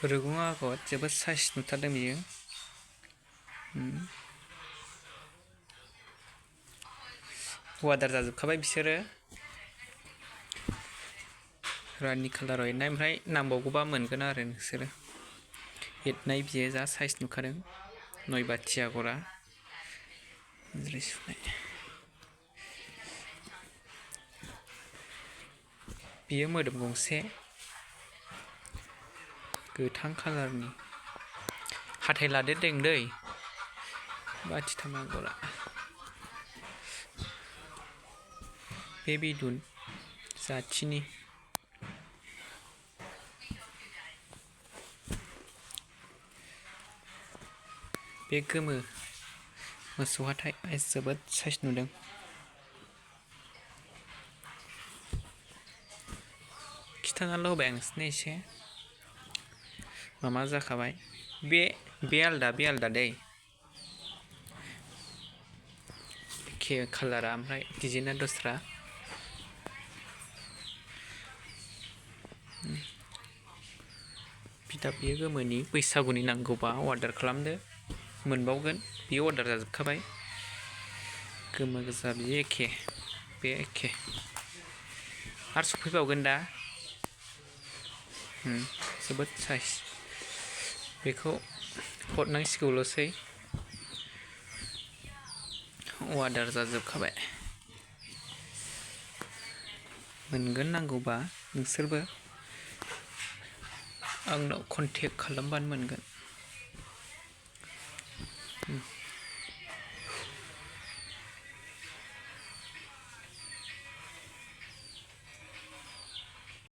रुगुं आगर जोबोद साइज नुथारदों बियो। वादार जाजोबखाबाय बिसोरो रानि कालाराव एरनाय। ओमफ्राय नांबावगौबा मोनगोन आरो नोंसोरो एरनाय बियो जा साइज नुखादों नयबाथि आगरा मुज्रै सुनाय। बियो मोदोम गंसे गोथां कालारनि हाथाय लादेरदों दै बाथिथाम आगरा। बे बिदुन जाथिनि बे गोमो मोसौ हाथाय जोबोद साइज नुदों। खिथानाल' होबाय आं नोंसोरनो एसे मा जाखाबाय। बे आलदा दै एखे कालारा ओमफ्राय डिजाइना दस्रा। बिदाब बियो गोमोनि बैसागुनि नांगौबा अर्डार खालामदो मोनबावगोन। बियो अर्डार जाजोबखाबाय गोमो गोजा बियो एखे बे एखे आरो सफैबावगोन दा। जोबोद साइज बेखौ हरनांसिगौल'सै अर्डार जाजोबखाबाय। मोनगोन नांगौबा नोंसोरबो आंनाव कन्टेक्ट खालामबानो मोनगोन।